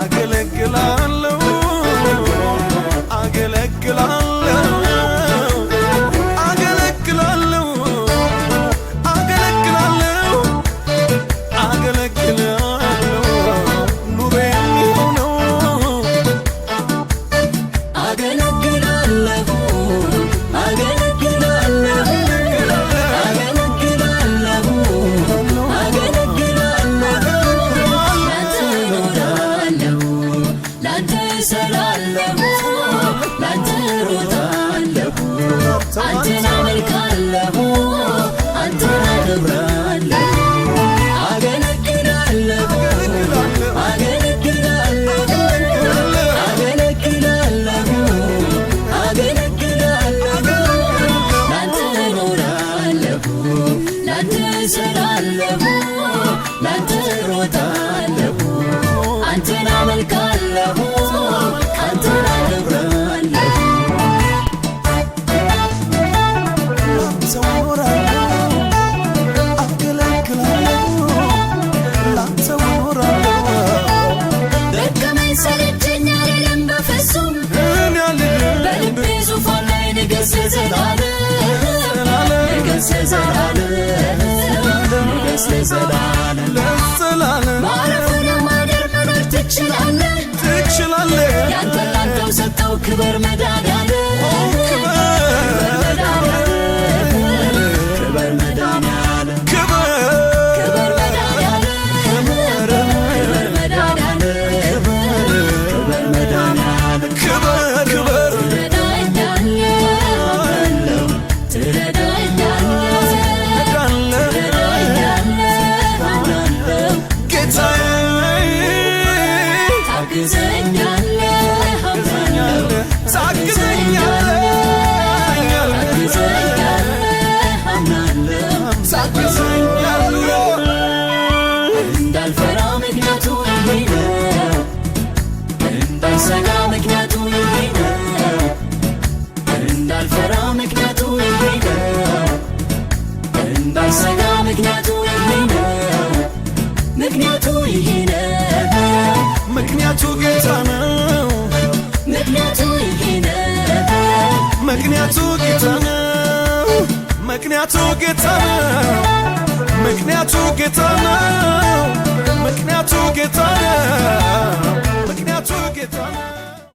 አገለግላለሁ፣ አገለግላለሁ፣ አገለግላለሁ፣ አገለግላለሁ፣ አገለግላለሁ፣ ኑሮ የሚሆነው። አገለግላለሁ፣ አገለግላለሁ፣ አገለግላለሁ፣ አገለግላለሁ፣ ላንተ እኖራለሁ፣ ላንተ እሰራለሁ፣ ላንተ እሮጣለሁ፣ አንተን አመልካለሁ፣ አንተን አከብራለሁ። አገለግላለሁ፣ አገለግላለሁ፣ አገለግላለሁ፣ አገለግላለሁ፣ ላንተ እኖራለሁ፣ ላንተ እሰራለሁ፣ ላንተ እሮጣለሁ፣ አንተን አመልካለሁ፣ አንተን አከብራለሁ። ላንተ እኖራለሁ፣ አገለግላለሁ፣ ላንተ እኖራለሁ። ደከመኝ ሰለቸኝ አልልም በፍጹም። እኔ አልልም። በልቤ ዙፋን ላይ ንገስ ለዘላለም፣ ንገስ ለዘላለም፣ ንገስ ለዘላለም። ለዘላለም። ማረፍና ማደር መኖር ትችላለህ። ትችላለህ። ያንተን ላንተው ሰጠው፣ ክበር መድኃኒዓለም። ክበር። መድኃኒዓለም፣ ክበር መድኃኒዓለም። ክበር። ክበር መድኃኒዓለም፣ ክበር መድኃኒዓለም፣ ክበር መድኃኒዓለም። ክበር፣ ክበር። ትረዳኛለህ አምናለሁ፣ ትረዳኛለህ። ትረዳኛለህ አምናለሁ። ጌታዬ። ታግዘኛለህ አምናለሁ። ታግዘኛለህ። ታግዘኛለህ አምናለሁ። ታግዘኛለህ። እንዳልፈራ ምክንያቱ ይሄ ነው። እንዳልሰጋ ምክንያቱ ይሄ ነው። እንዳልፈራ ምክንያቱ ይሄ ነው። እንዳልሰጋ ምክንያቱ ይሄ ነው። ምክንያቱ ይሄ ነው። ምክንያቱ ጌታ ነው። ምክንያቱ ይሄ ነው። ምክንያቱ ጌታ ነው። ምክንያቱ ጌታ ነው። ምክንያቱ ጌታ ነው።